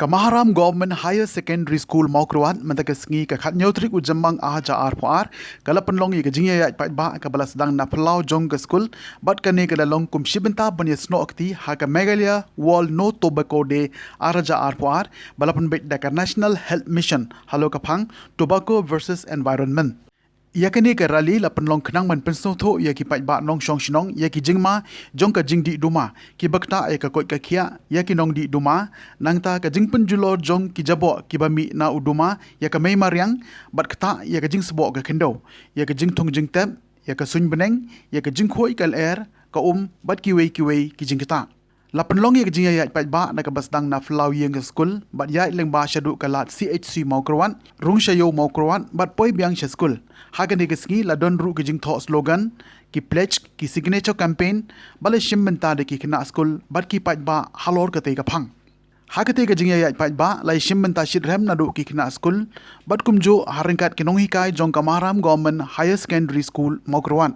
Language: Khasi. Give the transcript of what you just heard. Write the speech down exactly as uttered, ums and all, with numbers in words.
Maharam Government Higher Secondary School Mawkyrwat mynta ka sngi ka khatnyaw tarik u Jymmang ar hajar arphew ar ka la pynlong ïa ka jingïaid paidbah kaba la sdang na phyllaw jong ka skul, bad kane ka la long kum shi bynta ban ïasnoh kti ha ka Meghalaya World No Tobacco Day ar hajar arphew ar ba la pynbeit da ka National Health Mission halor ka phang Tobacco versus Environment. Ïa kane ka rally la pynlong khnang ban pynsngewthuh ïa ki paidbah nongshong shnong ïa ki jingma jong ka jingdih duma, kiba ktah ïa ka koit ka khiah ïa ki nongdih duma, nangta ka jingpynjulor jong ki jaboh kiba mih na u duma ïa ka mei mariang, bad ktah ïa ka jingsboh ka khyndew, ïa ka jingthung jingtep, ïa ka suiñ bneng, ïa ka jingkhuid ka lyer, ka um, bad kiwei kiwei ki jingktah. La pynlong ïa ka jingïaid paidbah na kaba sdang na phyllaw ïing ka skul, bad ïaid lyngba shaduh ka lad C H C Mawkyrwat, rung sha ïew Mawkyrwat, bad poi biang sha skul. Ha kane ka sngi la don ruh ki jingthoh slogan, ki pledge, ki signature campaign, ba la shim bynta da ki khynnah skul bad ki paidbah halor katei ka phang. Ha katei ka jingïaid paidbah la ïashim bynta shitrhem naduh ki khynnah skul bad kumjuh ha ryngkat ki nonghikai jong ka Maharam Government Higher Secondary School Mawkyrwat.